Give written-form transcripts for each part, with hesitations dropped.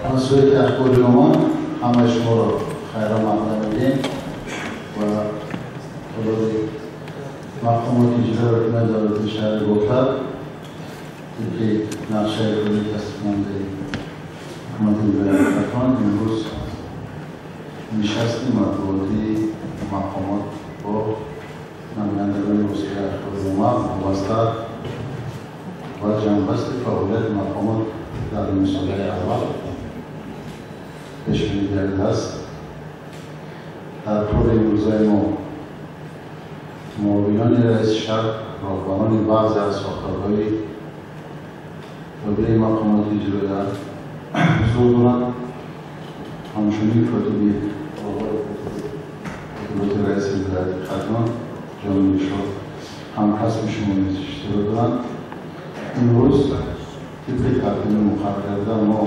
Васоити ахбори омма ҳамаи шуморо хайромақдам мегӯем ва ҳузури мақомоти иҷрои ҳукумати давлатии шаҳри Бохтар тибқи нақшаи кори тасдиқнамудаи ҳукумати вилояти Хатлон имрӯз нишасти матбуотии мақомот бо намояндагони васоити ахбори омма вобаста ва ҷамъбасти фаъолияти мақомот дар нимсолаи аввал пешбинӣ гардидааст. Дар кори имрӯзаи мо муовинони раиси шаҳр, роҳбарони баъзе аз сохторҳои тобеи мақомоти иҷроия ҳузур доранд. Ҳамчунин котиби раиси вилояти Хатлон ҷониби шоҳ ҳамкасби шумо низ иштирок доранд. Имрӯз тибқи тартиби муқаррар карда мо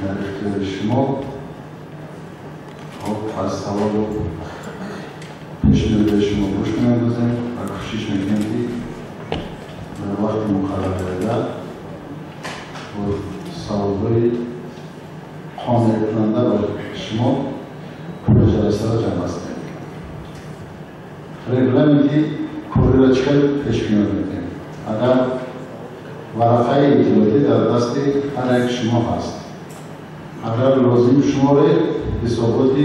дар ихтиёри шумо аз саволу пешниҳодҳои шумо гӯш меандозем ва кӯшиш мекунем, ки дар вақти муқаррар карда бо саволҳои қонеъкунанда ба шумо кори ҷаласаро ҷамъбаст кунем. Регламенти кориро чӣ хел пешбиниҳод мекунем? Агар варақаи иттилоотӣ дар дасти ҳар як шумо ҳаст, агар лозим шуморед, ҳисоботи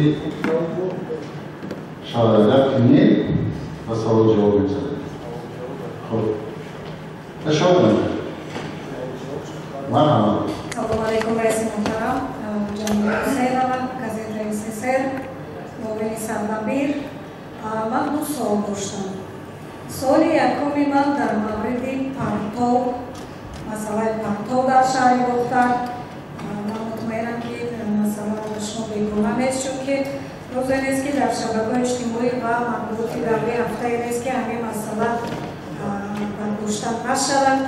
шавад, агар ки не, ба савол ҷавоб мегузарем. Хуб, ташаккур мекунем. Марҳамат. Салому алайкум, раиси муҳтарам. Ҷамила Ҳусейнова, газетаи ССР, муовини сардабир. Ман ду суол доштам. Суоли якуми ман дар мавриди партов, масъалаи партов дар шаҳри Бохтар. Ман мутмаинам, ки масъала ба шумо бегона нест, чунки рӯзе нест, ки дар шабакаҳои иҷтимоӣ ва матбуоти даврии ҳафтае нест, ки ҳамин масъала бардошта нашавад.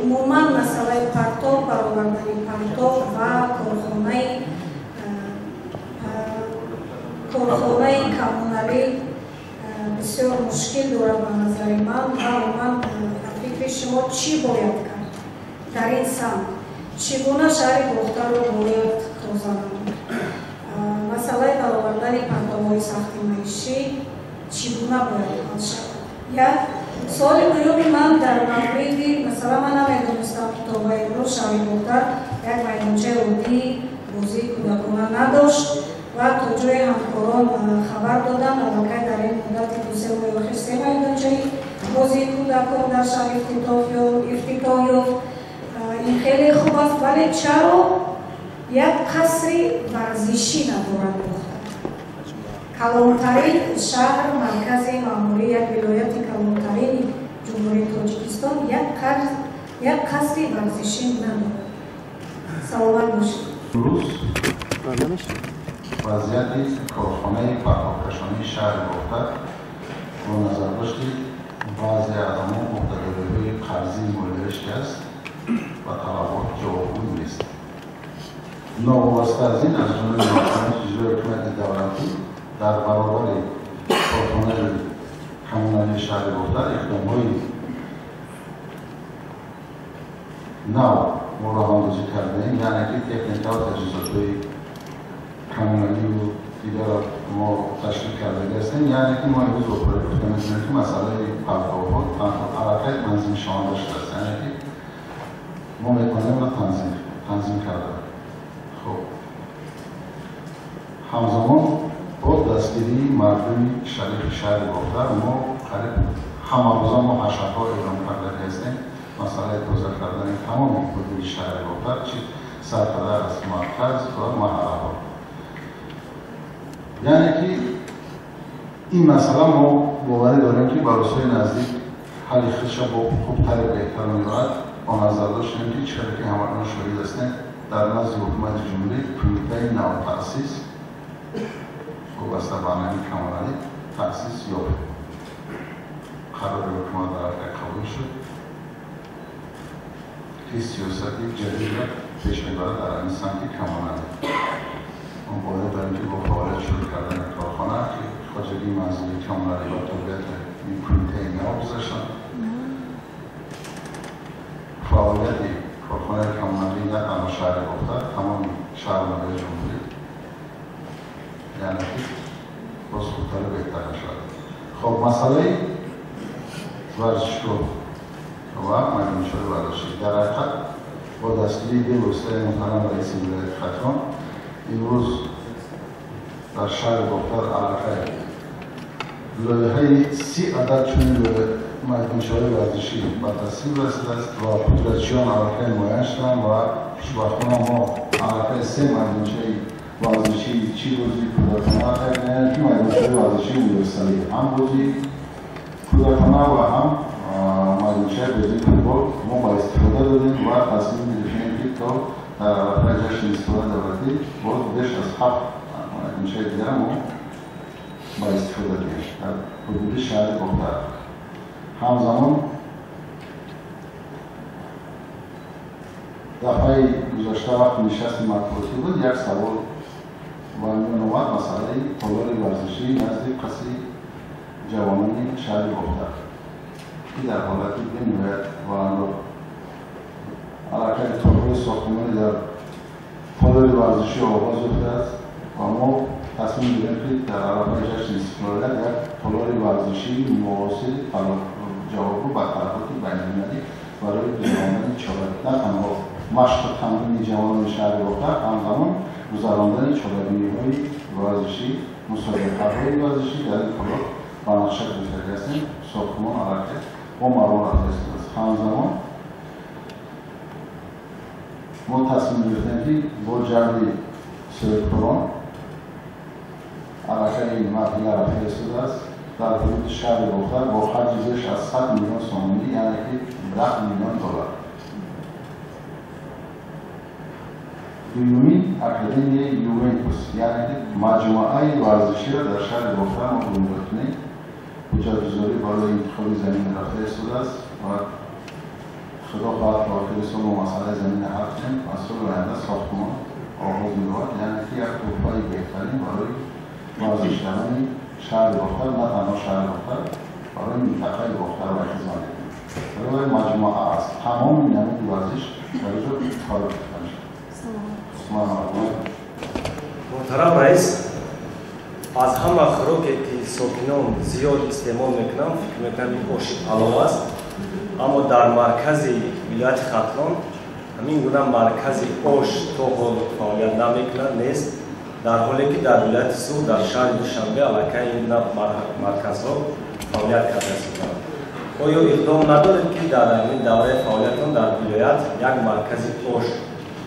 Умуман масъалаи партов, баровардани партов ва корхонаи коммуналӣ бисёр мушкил дорад ба назари ман. Ва умуман, ба фикри шумо, чӣ бояд кард дар ин самт? Чӣ гуна шаҳри Бохтарро бояд тоза намуд? Масъалаи баровардани партовҳои сахти маишӣ чӣ гуна бояд ҳал шавад? Як суоли дуюми ман дар мавриди масъала: ман намедонистам, ки то ба имрӯз шаҳри Бохтар як майдончаи оддии бозии кӯдакона надошт ва то ҷое ҳамкорон хабар доданд, аллакай дар ин муддати 2-се моҳи охир се майдончаи бозии кӯдакон дар шаҳр ифтитоҳ ёфт. Ин хеле хуб аст, вале чаро як қасри варзишӣ надорад Бохтар? Калонтарин шаҳр, маркази маъмурии як вилояти калонтарини Ҷумҳурии Тоҷикистон як қасри варзишӣ надорад. Саломат бошед. Имрӯз вазъияти корхонаи партовкашонии шаҳри Бохтар бо назардошти баъзе аз ҳамон уҳдадориҳои қарзии молиявиш ки аст, ба талабот ҷавобгӯ нест. Новобаста аз ин, аз ҷониби мақомоти иҷрои ҳукумати давлатӣ дар баробари корхонаи коммуналии шаҳри Бохтар иқдомҳои нав мо роҳандозӣ кардаем, яъне ки техника ва таҷҳизотҳои коммуналию дигарро мо ташкил кардагӣ ҳастем. Яъне ки мо имрӯз бо пурра гуфта метавонем, ки масъалаи партовҳо аллакай танзимшаванда шудааст, яъне ки мо метавонем танзим карда. Хуб, ҳамзамон бо дастгирии мардуми шарифи шаҳри Бохтар мо қариб ҳамарӯза мо ҳашарҳо эълон кардагӣ ҳастем. Масъалаи тоза кардани тамоми ҳудуди шаҳри Бохтар, чи сар карда аз марказ ва маҳаллаҳо. Яъне ки ин масъала мо боварӣ дорем, ки ба рӯзҳои наздик ҳалли худша бо хубтаре беҳтар меорад. Бо назар доштем, ки чӣ ки ҳамагон шоҳид ҳастем, дар назди ҳукумати ҷумҳурӣ кумитаи навтаъсис вобаста ба ҳамин коммуналӣ таъсис ёфт. Қарори ҳукумат дар қабул шуд, ки сиёсати ҷадидро пеш мебарад дар ҳамин самти коммуналӣ. Мо бояд дорем, ки бо фаъолият шурӯъ кардани корхона, ки хоҷагии манзили коммуналӣ ба тобеияти ин кумитаи нав гузаштанд, фаъолияти корхонаи коммуналӣ на танҳо шаҳри Бохтар, тамоми ҷумҳурӣ, яъне ки боз хубтару беҳтар мешавад. Хоб, масъалаи варзишгоҳ ва майдончаҳои варзишӣ дар ҳақиқат бо дастгирии бевоситаи муҳтарам раиси вилояти Хатлон имрӯз дар шаҳри Бохтар аллакай лоиҳаи 30 адад чунин майдончаҳои варзишӣ ба тасвиб расидааст ва пудратчиён аллакай муайян шуданд ва хушбахтона мо аллакай 3 майдончаи варзишӣ, чӣ бозии кӯдакона, яъне ки майдончаҳои варзишии универсалӣ, ҳам бозии кӯдакона ва ҳам майдончаи бозии футбол мо ба истифода додем ва тасмим гирифтем, ки то дар арафаи ҷашни истиқлоли давлатӣ боз беш аз 7 майдончаи дигара мо ба истифода диҳем дар ҳудуди шаҳри Бохтар. Ҳамзамон дафъаи гузашта вақти нишасти матбуотӣ буд, як савол ба миён омад, масъалаи толори варзишӣ назди қасри ҷавонони шаҳри Бохтар, ки дар ҳолати бениҳоят баландо аллакай корҳои сохтмонӣ дар толори варзишӣ оғоз ёфтааст ва мо тасмим гирем, ки дар арафаи ҷашни истиқлолият як толори варзишии муосири ҷавобгӯ ба талаботи байналмилалӣ барои гузарондани чорабинӣ, на танҳо машқу тамрини ҷавонони шаҳри Бохтар, ҳамзамон гузарондани чорабиниҳои варзишӣ, мусобиқаҳои варзишӣ дар ин толор ба нақша гирифта ҳастем. Сохтмон аллакай бо маром рафта истодааст. Ҳамзамон мо тасмим гирифтем, ки бо ҷалби соҳибкорон аллакай ин марҳила рафта истодааст дар ҳудуди шаҳри Бохтар бо харҷи беш аз 100 миллион сомонӣ, яъне ки 10 миллион доллар, дуюмин академияи Ювентус, яъне ки маҷмӯаи варзиширо дар шаҳри Бохтар мо бунёд кунем. Ҳуҷҷатгузорӣ барои интихоби замин рафта истодааст ва худо хоҳад то охири сол мо масъалаи заминро ҳал кунем ва соли оянда сохтмон оғоз меёбад, яъне ки як тӯҳфаи беҳтарин барои варзишгарони шаҳри Бохтар, на танҳо шаҳри Бохтар, барои минтақаи Бохтар ва хизмат мекунем. Барои маҷмӯа аст, тамоми намуди варзиш дар инҷо фаро гирифта мешавад. Муҳтарам раис, аз ҳама хӯроке ки сокинон зиёд истеъмол мекунанд, фикр мекунам ин оши палов аст, аммо дар маркази вилояти Хатлон ҳамин гуна маркази ош то ҳол фаъолият намекунад, нест, дар ҳоле ки дар вилояти Суғд, дар шаҳри Душанбе аллакай ин гуна марказҳо фаъолият карда истодаанд. Оё иқдом надоред, ки дар ҳамин давраи фаъолиятон дар вилоят як маркази ош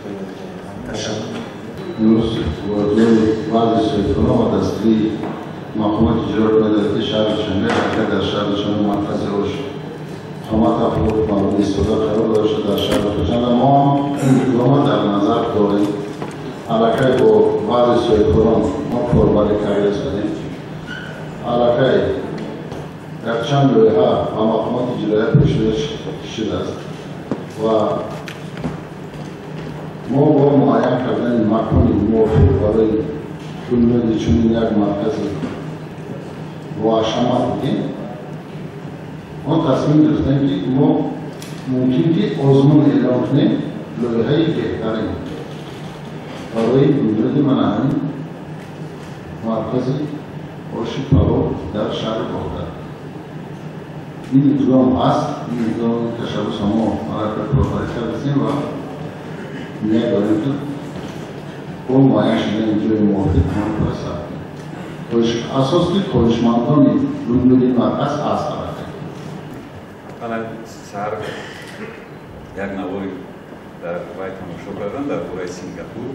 бунёд кунед? Ташаккур. Имрӯз бо баъзе соҳибкорон ва дастгирии мақомоти иҷроии давлатии шаҳри Душанбе аллакай дар шаҳри Душанбе маркази ош қомат афрӯхт, мавриди истифода қарор дошта дар шаҳри Хуҷанд. Мо ин иқдомро дар назар дорем. Аллакай бо баъзе соҳибкорон мо корбарӣ карда истодем. Аллакай якчанд лоиҳа ба мақомоти иҷроия пешниҳод шудааст ва мо бо муайян кардани макони мувофиқ барои бунёди чунин як маркази боҳашамат будем, мо тасмим гирифтем, ки мо мумкин ки озмун эълон кунем лоиҳаи беҳтарин барои бунёди мана ҳамин маркази оши палов дар шаҳри Бохтар. Ин иқдом ҳаст, ин иқдоми ташаббуса мо аллакай корбарӣ кардастем ва ният дорем, ки бо муайян шудани ҷои мувофиқ ҳамон кора сар кунем. Асос ки хоҳишмандони бунёди марказ ҳаст аллакай. Ана саҳар як навори дар вай тамошо кардам дар бораи Сингапур.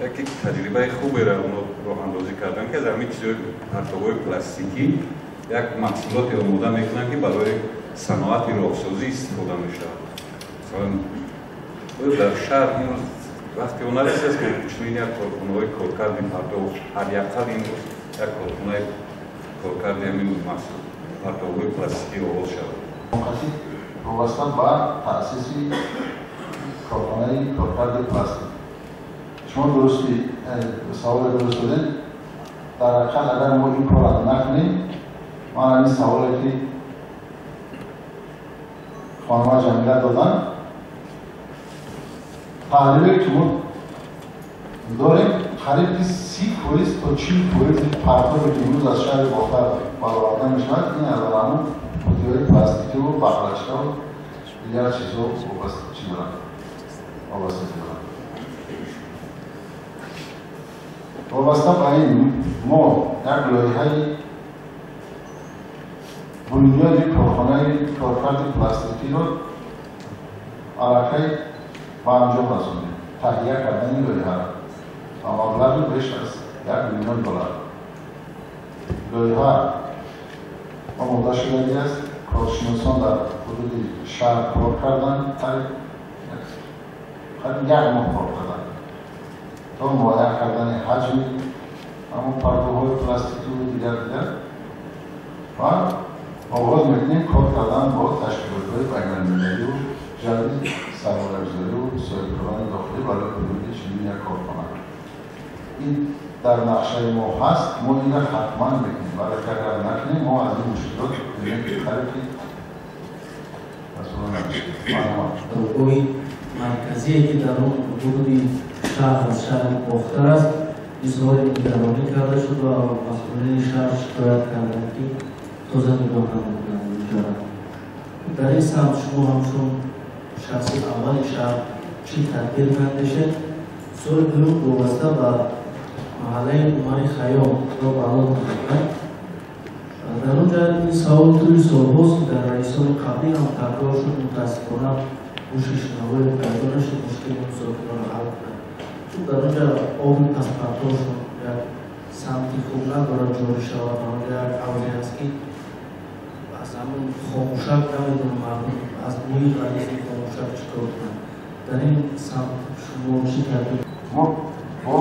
Яке таҷрибаи хуберо оно роҳандозӣ карданд, ки аз ҳамин чизҳои партовҳои пластикӣ як маҳсулоте омода мекунанд, ки барои саноати роҳсозӣ истифода мешавад. Масалан, дар шаҳр имрӯз вақте он нарасидааст, ки чунин як корхонаҳои коркарди партов, ҳар яқал имрӯз як корхонаи коркарди ҳамин партовҳои пластикӣ оғоз шавад. Вобаста ба таъсиси корхонаи коркарди пластик, шумо дурусти саволе дуруст додед. Дар ҳақиқат агар мо ин корро накунем, ман ҳамин саволе ки хонума Ҷамила доданд, таҳлиле ки мо Дорем қариб ки 30% то 40% партове ки имрӯз аз шаҳри Бохтар бароварда мешавад, ин аз ҳамун қутиҳои пластикиву бақлачкаву дигар чизҳо чӣ доранд, вобастагӣ доранд. Вобаста ба ин мо як лоиҳаи бунёди корхонаи коркарди пластикиро аллакай ба анҷом расондем, таҳия кардани лоиҳаро ба маблағи беш аз 1 миллион доллар. Лоиҳа омода шудагӣ аст, коршиносон дар ҳудуди шаҳр кор карданд, қариб як моҳ кор карданд то муайян кардани ҳаҷми ҳамон партовҳои пластикиву дигар дигар ва оғоз мекунем кор кардан бо ташкилотҳои байналмилаливу ҷалби сармоягузориву соҳибкорони дохилӣ барои бунёди чунин як корхона. Ин дар нақшаи мо ҳаст, мо инро ҳатман мекунем. Барои ки агар накунем, мо аз ин мушкилот қариб ки расода намешавем. Роҳи марказие ки дар он ҳудуди шаҳр аз шаҳри Бохтар аст, изҳори нигаронӣ карда шуд ва масъулини шаҳр шикоят карданд, ки тоза нигоҳ намекунанд инҷоро. Дар ин самт шумо ҳамчун шахси аввали шаҳр чӣ тадбир меандешед? Суоли дуюм вобаста ба маҳаллаи Умари Хайём ро баён мекунад. Дар он ҷо ин савол тӯли солҳост, ки дар раисони қаблӣ ҳам такрор шуд, мутаассифона гӯши шунавое пайдо нашуд мушкили мусофиронро ҳал кунад. Чун дар он ҷо оби паспартошон як самти хуб надорад ҷорӣ шавад, ва он ҷо як ҳавзе аст, ки аз ҳамон хомӯшак намедонам мардум аз бӯи ғализи хомӯшак чӣ кор кунанд. Дар ин самт шумо чӣ тадбир? Мо бо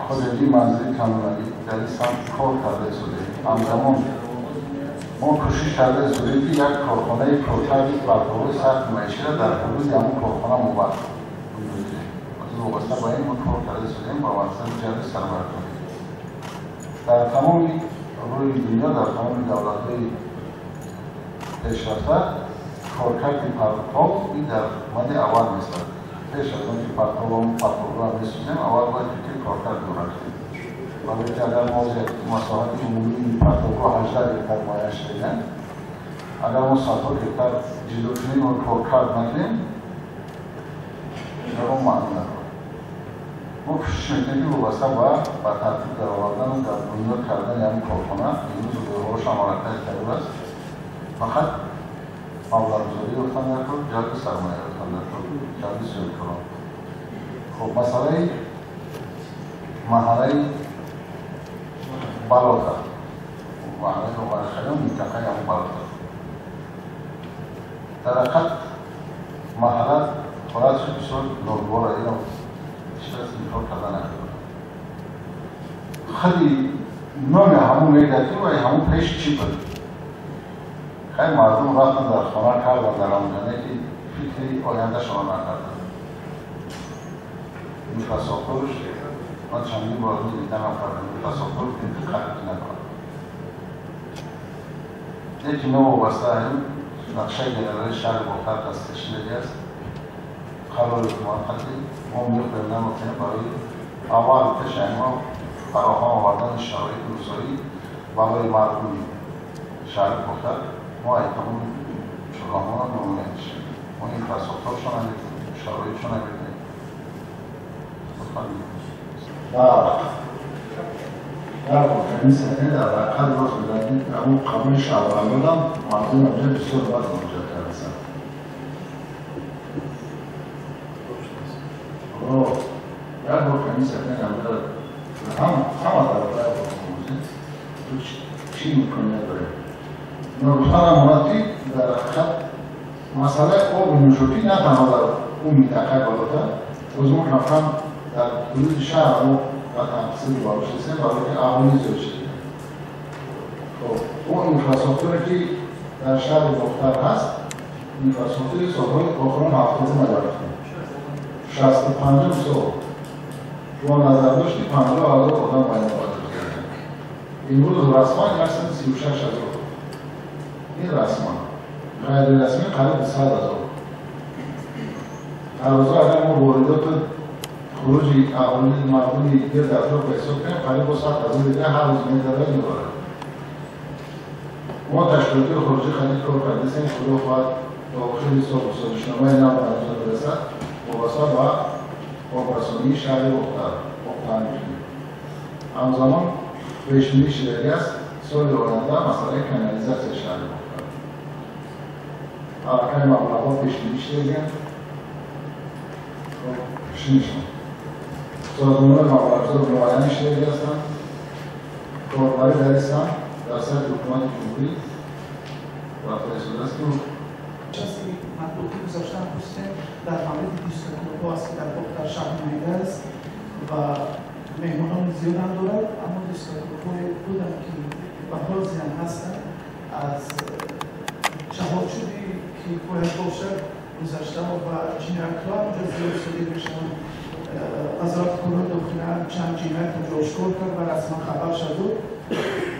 хоҷагии манзили коммуналӣ дар ин самт кор карда истодаем. Ҳамзамон мо кӯшиш карда истодаем, ки як корхонаи коркарди партовҳои сахти маиширо дар ҳудуди ҳамон корхона мубаддал кунем. Вобаста ба ин мо кор карда истодаем ба мақсади ҷалби сармоягузорӣ. Дар тамоми рӯи дунё, дар тамоми давлатҳои пешрафта коркарди партов ин дар мади аввал местад. Пеш аз он ки партовро месӯзем, аввал бояд фикри коркард дорад. Барои ки агар мо масоҳати умумии партовро 18 гектар муайян шудем, агар мо садҳо гектар ҷудо кунем ва коркард накунем, ягон маъно надорад. Мо кӯшиш мекунем, ки вобаста ба тартиб даровардану дар бунёд кардани ҳамин корхона, имрӯз лоиҳаҳошам аллакай тайёр аст, фақат маблағгузорӣ ёфтан даркор, ҷалби сармоя ёфтан даркор, ҷалби соҳибкорон. Хуб, масъалаи маҳаллаи Балота, маҳаллаи Умари Хайём, минтақаи ҳамон Балота. Дар ҳақиқат маҳалла ҳолаташ бисёр ногувор аст, ино ҳеҷ кас инкор карда наметавонад. Худи номи ҳамон мегӯяд, ки вай ҳамон пеш чӣ буд. Хай мардум рафтанд дар хона карданд дар ҳамон, ки фикри ояндашонро накарданд. Инфрасохторш ман чандин бор диданам кардам, инфрасохтор қариб надорад. Яке новобаста ин нақшаи генералии шаҳри Бохтар тасдиқ шудагӣ аст. Қарори муваққатӣ мо мехоҳем намекунем барои аввал пеши мо фароҳам овардани шароити мусоид барои мардуми шаҳри Бохтар. Мо ай тамоми чӯроҳонро намояндашем, мо инфрасохторшон намекунем, шароитшон намекунем. Дар комиссия дар ҳақиқат рост мегӯяд, ки ҳамон қабули шаҳрвандонам мардуми онҷо бисёр бад муроҷиат кардасанд. Як бор комиссия ҳама тарафа чӣ имконият дорем. Ногуфта намонад, ки дар ҳақиқат масъалаи оби нӯшокӣ на танҳо дар он минтақаи Балота, боз мо кам-кам дар ҳудуди шаҳр мо ба танқисӣ рӯбарӯ шудем, барои ки аҳолӣ зиёд шуд. Хоб, он инфрасохторе ки дар шаҳри Бохтар ҳаст, инфрасохтори солҳои охирон 70-ум агар 65-ум сол бо назардошти 50 000 одам ба ин муроҷиат карданд. Имрӯз расман 136 000. Ин расман, ғайрирасмӣ қариб 100 000. Ҳар рӯза агар мо воридоту хуруҷи аҳолии мардуми гирд атроф ҳисоб кунем, қариб бо 100,000 литр ҳар рӯз медарад мебарад. Мо ташкилоти хориҷӣ хеле кор кардастем, худо хоҳад то охири сол созишномаи нав ба анҷом бирасад, вобаста ба обрасонии шаҳри Бохтар таъмин кунем. Ҳамзамон пешбинӣ шудагӣ аст соли оянда масъалаи канализатсияи шаҳри Бохтар. Аллакай маблағҳо пешбинӣ шудагианд. Шинишон. Созмонҳои маблағгузор муайян шудагӣ ҳастанд. Корбарӣ дар ин самт дар сатҳи ҳукумати ҷумҳурӣ рафта истодааст ки нишасти матбуотӣ гузаштан пурсидем дар мавриди дискоклубҳо аст ки дар Бохтар шаҳр майда аст ва меҳмонони зиёдам дорад, аммо дискоклубҳое буданд ки ба ҳозирам ҳастанд аз чаҳорчӯбе ки бояд бошад гузашта ва ҷиноятҳо онҷо зиёд содир мешаванд. Вазорати корҳои дохила чанд ҷиноят онҷо ошкор кард ва расман хабар шуд.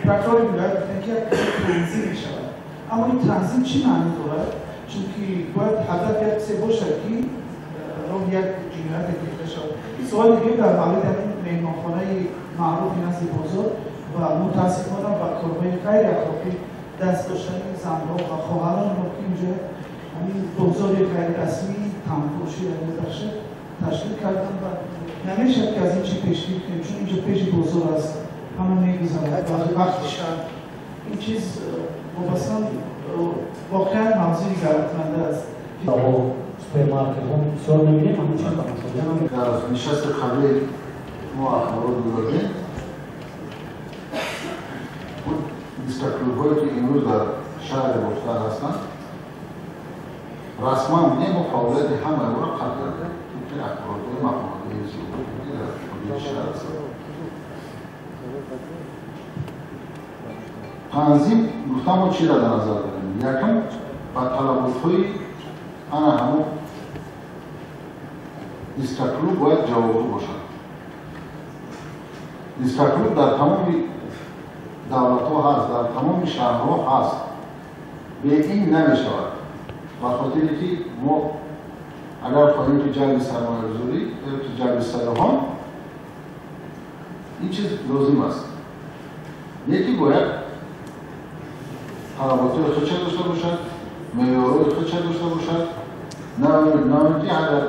Прокурори вилоят гуфтанд ки як танзим мешавад, аммо ин танзим чӣ маъно дорад? Чунки бояд ҳадаф як чизе бошад ки роҳи як ҷиноят гирифта шавад. Ин суоли дигар дар мавриди ҳамин меҳмонхонаи маъруфи назди бозор ва мутаассифона ба корҳои ғайриахлоқӣ даст доштани занҳо ва хоҳарони мо ки инҷо ҳамин бозори ғайрирасмӣ танфурӯширо мебахшад ташкил карданд ва намешавад ки аз ин чӣ пешгирӣ кунем, чун инҷо пеши бозор аст, ҳама мегузарад ва вақти шаб ин чиз вобаста воқеан мавзӯи нигаронкунанда аст. Супермаркетҳо бисёр мебинем, ҳамин чиз тамошобин. Дар нишасти қаблӣ мо ахборот гузоштем. Дискоклубҳое ки имрӯз дар шаҳри Бохтар ҳастанд, расман не, мо фаъолияти ҳамаи онро қатъ кардем, тибқи ахборотҳои мақомоти ҳифзи ҳуқуқ ки дар ҳудуди шаҳр ҳастанд. Танзим гуфтам мо чиро дар назар дорем? Якум, ба талаботҳои ана ҳамон дискоклуб бояд ҷавобгӯ бошад. Дискоклуб дар тамоми давлатҳо ҳаст, дар тамоми шаҳрҳо ҳаст. Бе ин намешавад. Ба хотире ки мо агар хоҳем ки ҷалби сармоягузорӣ ё ки ҷалби сайёҳон, ин чиз лозим аст. Лекин бояд талаботҳои худша дошта бошад, меъёрҳои худша дошта бошад, на ин ки ҳар як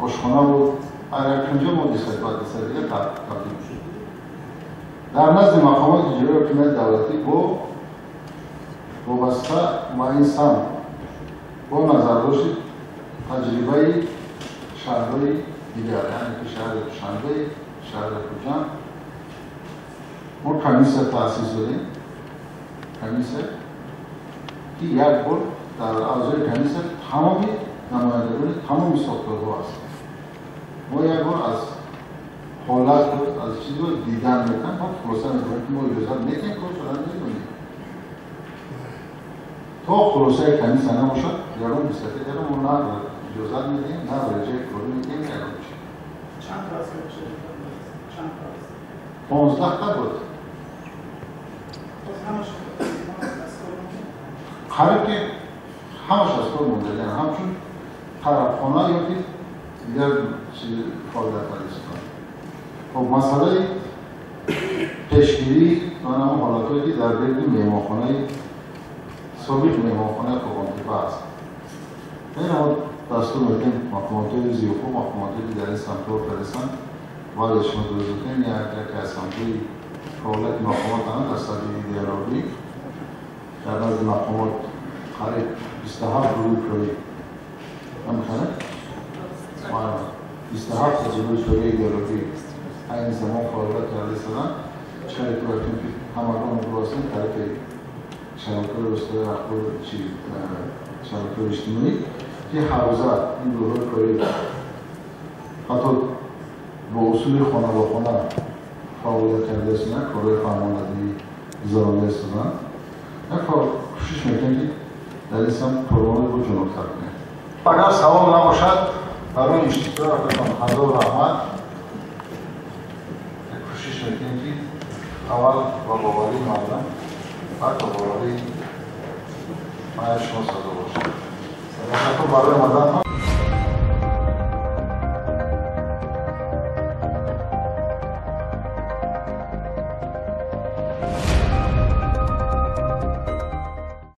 ошхонаву ҳар як кунҷа мо дискотека табдил шуд. Дар назди мақомоти иҷроии ҳокимияти давлатӣ бо вобаста ба ин самт бо назардошти таҷрибаи шаҳрҳои дигар, яъне ки шаҳри Душанбе, шаҳри Хуҷанд, мо комиссия таъсис додем. Комиссия ки як бор дар аъзои комиссия тамоми намояндагони тамоми сохторҳо ҳастанд. Мо як бор аз ҳолат, аз чизро дидан мекунем, мо хулоса мекунем ки мо иҷозат медиҳем кор шудан намедонем. То хулосаи комиссия набошад, ягон дискотекаро мо на иҷозат медиҳем, на реҷаи корӣ медиҳем, ягон чиз. Чанд та аст? Чанд та аст? 15 та буд. Қариб ки ҳамаш аз кор мондаанд, ҳамчун тарабхона ё ки дигар фаъолият карда. Хоб, масъалаи пешгирӣ ва ҳамон ҳолатҳое ки дар гирди меҳмонхонаи собиқ меҳмонхонаи Қурғонтеппа аст. Ин мо дастур медиҳем мақомотҳои зиёҳуқуқ, мақомотҳое ки дар ин самт кор кардастанд, вале шумо дуруст гуфтем, яке аз самтҳои фаъолияти мақомот ҳам дар сатҳи идеологӣ дар назди мақомот қариб 27 гурӯҳи корӣ ҳамихона? 27 гурӯҳи кории идеологӣ айни замон фаъолият карда истоданд. Чаро ки гуфтем ки ҳамагон гурӯҳ тариқи шабакаҳои воситаҳои ахбор чи шабакаҳои иҷтимоӣ ки ҳаррӯза ин гурӯҳҳои корӣ ҳатто бо усули хона ба хона фаъолият карда истоданд, корҳои фаҳмондагӣ гузаронда истоданд. Кӯшиш мекунем ки дар ин самт корҳоро бо ҷанобтар кунем. Агар савол набошад, барои иштирокатон ҳазор раҳмат. Кӯшиш мекунем ки аввал ба боварии мардум, баъд ба боварии ман шумо сазо бошад. Ташаккур барои омаданатон.